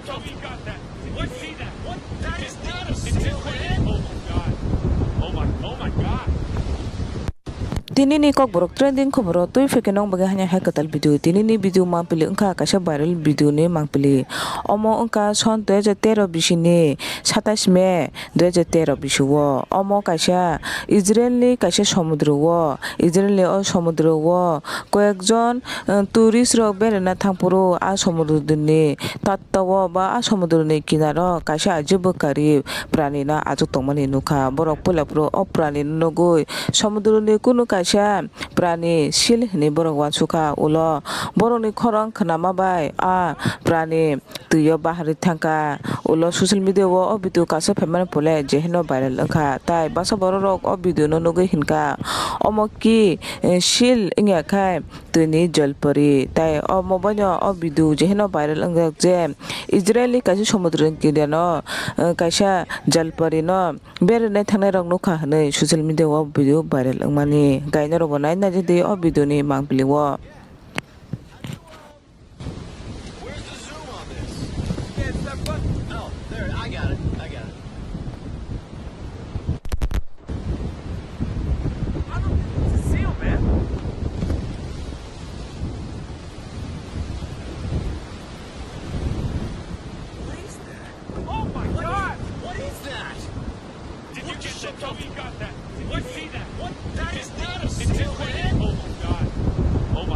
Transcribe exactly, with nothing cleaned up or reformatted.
Oh, we got that. What? See that? What? That is not a single hit. Oh my God. Oh my, oh my God. Tini ni Kokborok trending khoboro twi pheke nong bagwi hanya hai kwtal video. Tini ni video mangpili wngkha kaisa viral video ni mangpili. Omo wngkha son dui hajar tero bisi ni satais May dui hajar tero bisi o. Omo kaisa Israel ni kaisa somudro o. Israel ni o somudro o koyekjon, eh, tourist rok beraina thangphuru a somudro ni tatta o ba a somudro ni kinaro kaisa ajibo karib prani no achuk tongmani nukha. Borok puila phuru o prani no nugwi somudro ni kunu kaisa prani seal hinwi borok uansukha. Ulo borokni khorang khnama bai a prani twi o baharwi thangkha. Ulo social media o o video kaisa phaimani pole je hino viral wngkha. Tai baksa borok rok o video no nugwi hinkha, omo ki, eh, seal wngya khai twini jalpari. Tai omo boino o video je hino viral wngjak je Israel ni kaisa somudro ni kinaro, eh, kaisa jalpari no beraina thangnai rok nukha hinwi social media o video viral wngmani. Kainwi rokbo nai naidi o video ni mangpili o.